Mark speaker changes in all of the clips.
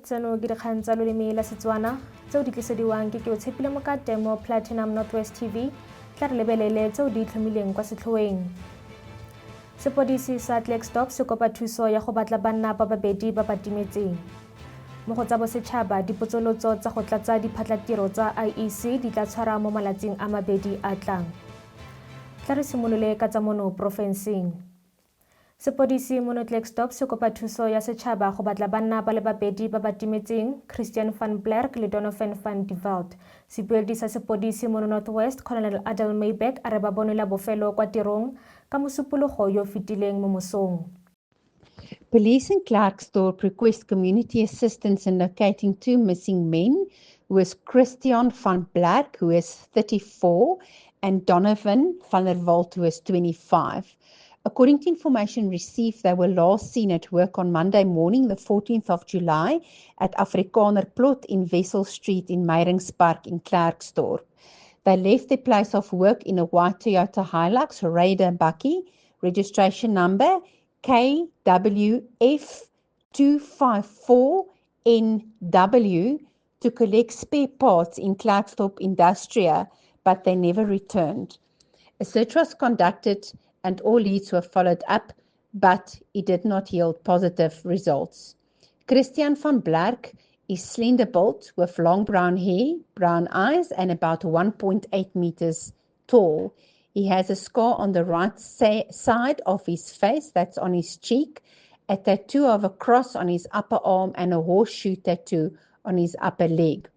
Speaker 1: Tseno ke dikgang tsa loleme la Setswana tseo di tlisediwang ke Keotshepile Mokate mo Platinum Northwest TV. Tla re lebelele tseo di itlhomileng kwa setlhoeng. Sepodisi sa Klerksdorp se kopa thuso ya go batla banna ba babedi ba ba timetseng. Mo go tsa bosetšhaba, dipotsolotso tsa go tlatsa diphatlatiro tsa IEC di tla tshwara mo malatsing a mabedi a tlang. Tla re simolole ka tsa mono porofenseng. Sepodisi mono Klerksdorp se kopa thuso ya setšhaba go batla banna ba le babedi ba ba timetseng, Christian van Blerk le Donovan van die Walt. Sebueledi sa sepodisi mono North West, Colonel Adel Mayberg a re ba bonwe la bofelo kwa tirong ka Mosupologo yo o fetileng mo mosong.
Speaker 2: Police in Klerksdorp request community assistance in locating two missing men, who is Christian van Blerk, who is 34, and Donovan van der Walt, who is 25. According to information received, they were last seen at work on Monday morning, the 14th of July, at Afrikaner Plot in Wessel Street in Meyringspark in Klerksdorp. They left their place of work in a white Toyota Hilux Raider bakkie, registration number KWF254NW, to collect spare parts in Klerksdorp Industria, but they never returned. A search was conducted and all leads were followed up, but it did not yield positive results. Christian van Blerk is slender built with long brown hair, brown eyes, and about 1.8 meters tall. He has a scar on the right side of his face, that's on his cheek, a tattoo of a cross on his upper arm, and a horseshoe tattoo on his upper leg.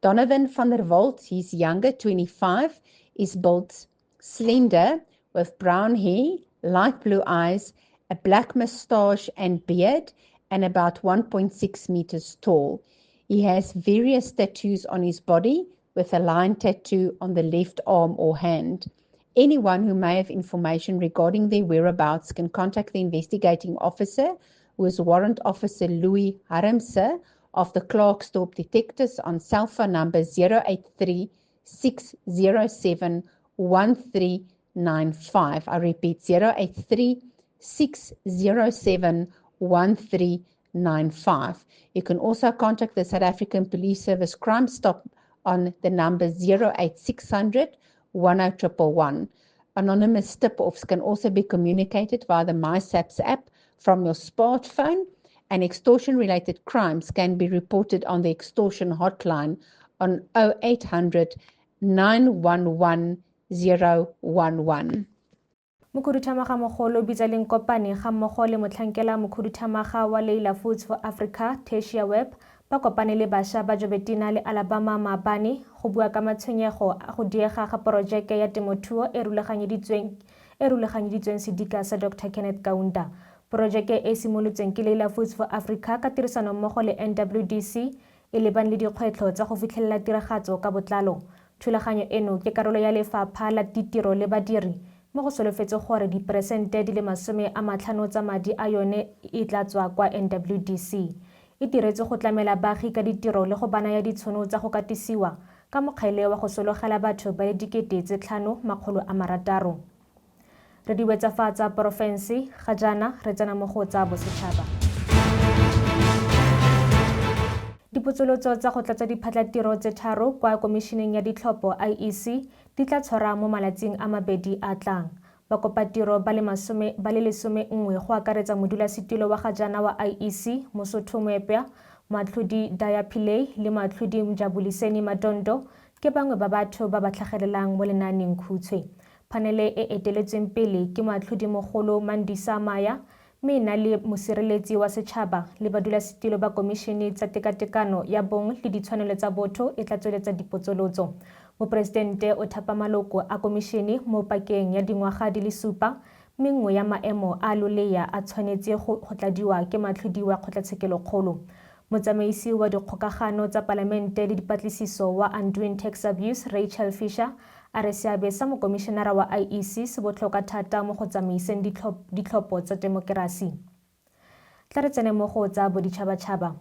Speaker 2: Donovan van der Walt, he's younger, 25, is built slender with brown hair, light blue eyes, a black moustache and beard, and about 1.6 meters tall. He has various tattoos on his body, with a line tattoo on the left arm or hand. Anyone who may have information regarding their whereabouts can contact the investigating officer, who is Warrant Officer Louis Harmse of the Klerksdorp Detectives, on cell phone number 083 607 1395. I repeat, 083 607 1395. You can also contact the South African Police Service Crime Stop on the number 08600 10111. Anonymous tip-offs can also be communicated via the MySAPS app from your smartphone, and extortion-related crimes can be reported on the extortion hotline on 0800 911 011.
Speaker 1: Mokhuduthamaga mogolo Bitsaleng Kopane ga mmogo le motlhankela mokhuduthamaga wa Leila Foods for Africa, Tertia Webb, ba kopane le baša ba Joubertina le Alabama maabane go bua ka matshwenyego a go diega ga porojeke ya temothuo e e rulaganyeditsweng sedika sa Doctor Kenneth Kaunda. Porojeke e e simolotsweng ke Leila Foods for Africa ka tirisanommogo le NWDC e lebane le dikgwetlho tsa go fitlhelela tiragatso ka botlalo. Thulaganyo eno ke karolo ya Lefapha la Ditiro le Badiri mme go solofetswe gore diperesente di le 50 tsa madi a yone e tla tswa kwa NWDC. E diretswe go tlamela baagi ka ditiro le go ba naya ditshono tsa go katisiwa ka mokgele wa go sologela batho ba le 5600. Re di wetsa fa tsa porofense, ga jaana re tsena mo go tsa bosetšhaba. Dipotsolotso tsa go tlatsa diphatlatiro tse tharo kwa Komišeneng ya Ditlhopho, IEC, di tla tshwara mo malatsing a mabedi a tlang. Bakopatiro ba le masome ba le 11 go akaretsa modulasetilo wa ga jaana wa IEC, Mosotho Moepya, Moatlhodi Daya Pillay le Moatlhodi Mjabuliseni Madondo ke bangwe ba batho ba ba tlhagelelang mo lenaaneng khutshwe. Phanele e eteletsweng pele ke Moatlhodimogolo Mandisa Maya mme e na le mosireletsi wa setšhaba le badulasetilo ba komišene tsa tekatekano ya bong le ditshwanelo tsa botho e tla tsweletsa dipotsolotso. Moporesidente o thapa maloko a komišene mo pakeng ya dingwaga di le supa mme nngwe ya maemo a lolea a tshwanetse go tladiwa ke moatlhodi wa kgotlatshekelokgolo. Motsamaisi wa dikgokagano tsa palamente le dipatlisiso wa Undoing Tax Abuse, Rachel Fisher, a re seabe sa mokomišenara wa IEC se botlhokwa thata mo go tsamaiseng ditlhopho tsa temokerasi. Tla re tsene mo go tsa boditšhabatšhaba.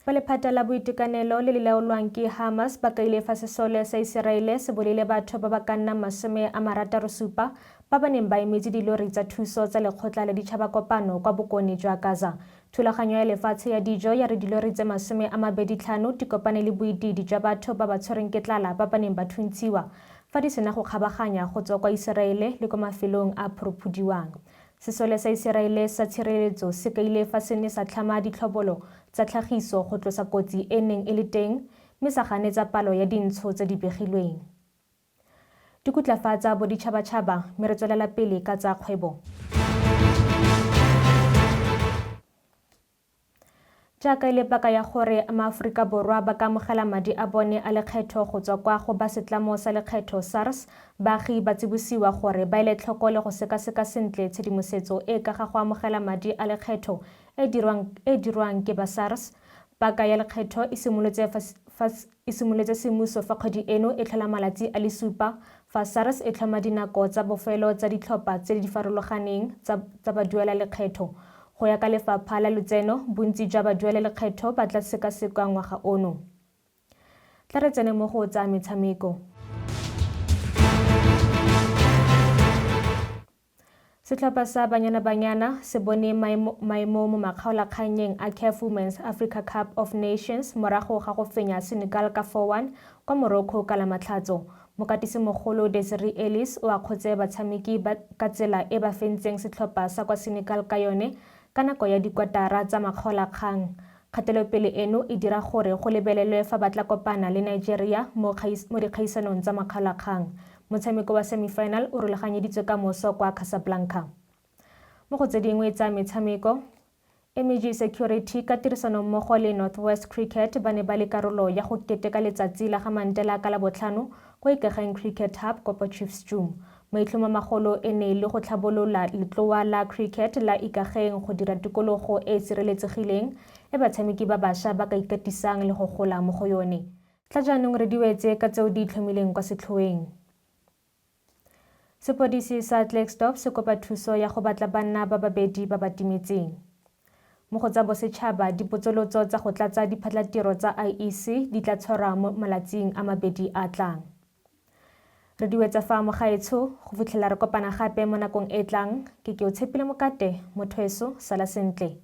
Speaker 1: Ba lephata la boitekanelo le le laolwang ke Hamas ba kaile fa sesole sa Iseraele se bolaile batho ba ba ka nnang 67 ba ba neng ba emetse dilori tsa thuso tsa lekgotla la ditšhabakopano kwa bokone jwa Gaza. Thulaganyo ya lefatshe ya dijo ya re dilori tse 25 di kopane le boidiidi jwa batho ba ba tshwerweng ke tlala ba ba neng ba thuntshiwa fa di sena go kgabaganya go tswa kwa Iseraele le kwa mafelong a a phuruphudiwang. Sesole sa Iseraele sa tshireletso se kaile fa se ne sa tlhama ditlhobolo tsa tlhagiso go tlosa kotsi e neng e le teng mme sa ganetsa palo ya dintsho tse di begilweng. Dikutlafa tsa boditšhabatšhaba mme re tswelela pele ka tsa kgwebo. Jaaka e le paka ya gore maAforika Borwa ba ka amogela madi a bone a lekgetho go tswa kwa go ba setlamo sa lekgetho SARS, baagi ba tsibosiwa gore ba ele tlhoko le go sekaseka sentle tshedimosetso e ka ga go amogela madi a lekgetho e e dirwang ke ba SARS. Paka ya lekgetho e simolotse fa E simolotse semmuso fa kgwedi eno e tlhola malatsi a le supa, fa SARS e tlhoma dinako tsa bofelo tsa ditlhopha tse di farologaneng tsa tsa baduelalekgetho. Go ya ka Lefapha la Lotseno, bontsi jwa baduelalekgetho ba tla sekasekwa ngwaga ono. Tla re tsene mo go tsa metshameko. Setlhopha sa Banyana Banyana se bone maemo mo makgaolakgannyeng a CAF Women's Africa Cup of Nations morago ga go fenya Senegal ka 4-1 kwa Morocco ka Lamatlhatso. Mokatisimogolo Desiree Ellis o akgotse batshameki ba ka tsela e ba fentseng setlhopha sa kwa Senegal ka yone ka nako ya dikwatara tsa makgaolakgang. Kgatelopele eno e dira gore go lebelelwe fa ba tla kopana le Nigeria mo dikgaisanong tsa makgaolakgang. Motshameko wa semi-final o rulaganyeditswe ka moso kwa Casablanca. Mo go tse dingwe tsa metshameko, MEG Security ka tirisanommogo le North West Cricket ba ne ba le karolo ya go keteka letsatsi la ga Mandela ka Labotlhano kwa Ikageng Cricket Hub kwa Potchefstroom. Maitlhomomagolo e ne e le go tlhabolola letlowa la cricket la Ikageng go dira tikologo e e sireletsegileng e batshameki ba bašwa ba ka ikatisang le go gola mo go yone. Tla jaanong re di wetse ka tseo di itlhomileng kwa setlhoeng. Sepodisi sa Klerksdorp se kopa thuso ya go batla banna ba babedi ba ba timetseng. Mo go tsa bosetšhaba, dipotsolotso tsa go tlatsa diphatlatiro tsa IEC di tla tshwarwa mo malatsing a mabedi a tlang. Re di wetsa fa mogaetsho, go fitlhela re kopana gape mo nakong e tlang, ke Keotshepile Mokate, motho weso, sala sentle.